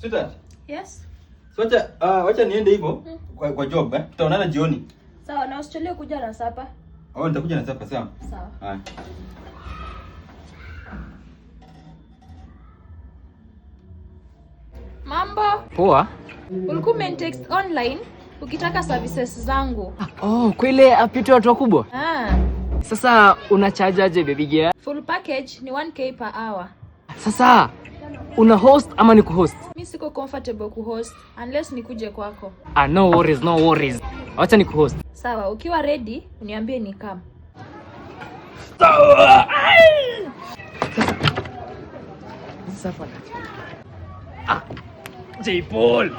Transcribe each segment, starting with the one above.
Sweetheart. Yes. So wacha niende hivyo kwa job eh. Tutaonana jioni. Sawa, na usichelewe kuja na supper. Oh, nitakuja na supper, sawa. Sawa. Haya. Mambo. Poa. Ulikuwa umenitext online ukitaka services zangu. Oh, kwa ile app yetu ya watu wakubwa. Ah, Sasa unachajaje baby girl? Full package ni 1K per hour. Sasa una host ama ni kuhost? Mi siko comfortable kuhost unless nikuje kwako. Ah, no worries, no worries. Wacha ni kuhost. Sawa, ukiwa ready uniambie ni come. Sawa. Sasa hapa Ah, J Paul.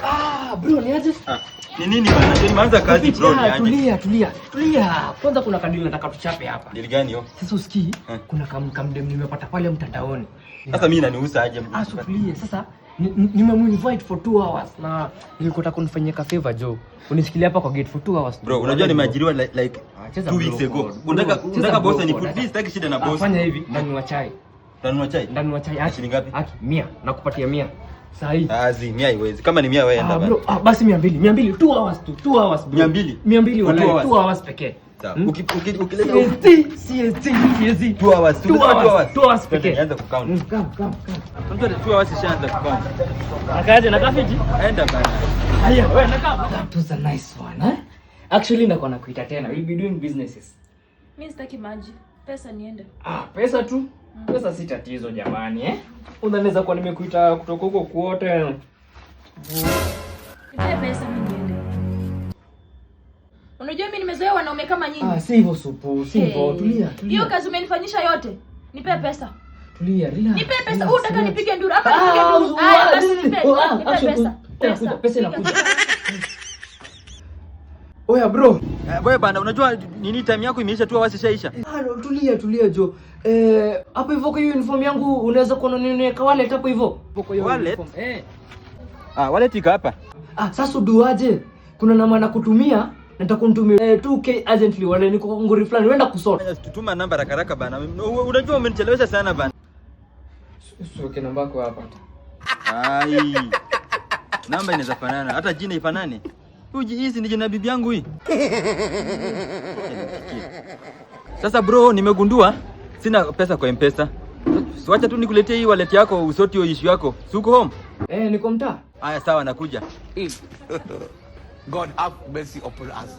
Ah, bro, ni aje? Ah, ni nini bana? Ndio nimeanza kazi bro, ni Ah, aje? Tulia, tulia. Tulia. Kwanza kuna kadili nataka tuchape hapa. Deal gani hiyo? Sasa usikii, Eh. kuna kamdem nimepata pale mtandaoni. Sasa mimi inanihusu aje? Ah, so tulie. Sasa nimemuinvite for 2 hours na nilikuwa nataka kunifanyia ka favor Joe. Unishikilie hapa kwa gate for 2 hours. Bro, unajua nimeajiriwa like Ah, cheza 2 bro weeks ago. code. Unataka Bro, cheza unataka bro boss code. ni please, sitaki shida na Ah, boss. fanya hivi, ndanunua chai. Utanunua chai? Ndanunua chai. Aki, Shilingi ngapi? Aki, 100. Nakupatia 100. Saa hii. Ah, zi, 100 haiwezi. Kama ni 100 wewe enda Ah, bana. bro, ah, basi 200, 200, 2 hours tu, 2 hours bro. 200? 200 For two walai, hours? 2 hours pekee. Sawa. Hmm? Ukileta CST, CST, CST. 2 hours, 2 2 hours, hours. 2 hours pekee. Nianza kucount. Come, come, come. Unajua 2 hours ishaanza kucount. Nakaje, nakafiji? Enda bana. Haya, wewe nakaa. That was a nice one, eh? Actually nakuwa nakuita tena. We'll be doing businesses. Mi sitaki maji. Pesa niende. Ah, pesa tu. Pesa si tatizo jamani, eh? Unaweza kuwa nimekuita kutoka huko kuote. Nipe pesa mi niende. Unajua mi nimezoea wanaume kama nyinyi. Ah, si hivyo supu, si hivyo. Hey. Tulia, tulia. Hiyo kazi umenifanyisha yote. Nipe pesa. Tulia, relax. Nipe pesa. Relax, Wewe unataka relax. nipige nduru hapa nipige Ah, nduru. Haya ah, basi nipe. oh, ah, Nipe action, pesa. Pesa inakuja, pesa inakuja. Oya bro. Wewe bana, unajua nini time yako imeisha, 2 hours ishaisha. Ah, no, tulia tulia Jo. Hapo hivyo kwa hiyo uniform yangu unaweza kuona niweka wallet hapo hivyo. Hapo kwa hiyo Wallet? uniform. Eh. Ah, wallet iko hapa. Ah, sasa uduaje? Kuna namba na kutumia, nataka kunitumia 2K urgently wale niko kwa ngori fulani uenda kusort. Tuma namba haraka haraka bana. Unajua umenichelewesha sana bana. Usiweke namba yako hapa. Ai. Namba inaweza fanana, hata jina ifanane. Uji hizi ni jina bibi yangu hii. Sasa bro, nimegundua sina pesa kwa M-Pesa. So, wacha tu nikuletee hii wallet yako usort hiyo issue yako. Si uko home? Niko mtaa. Haya sawa, nakuja. God have mercy upon us.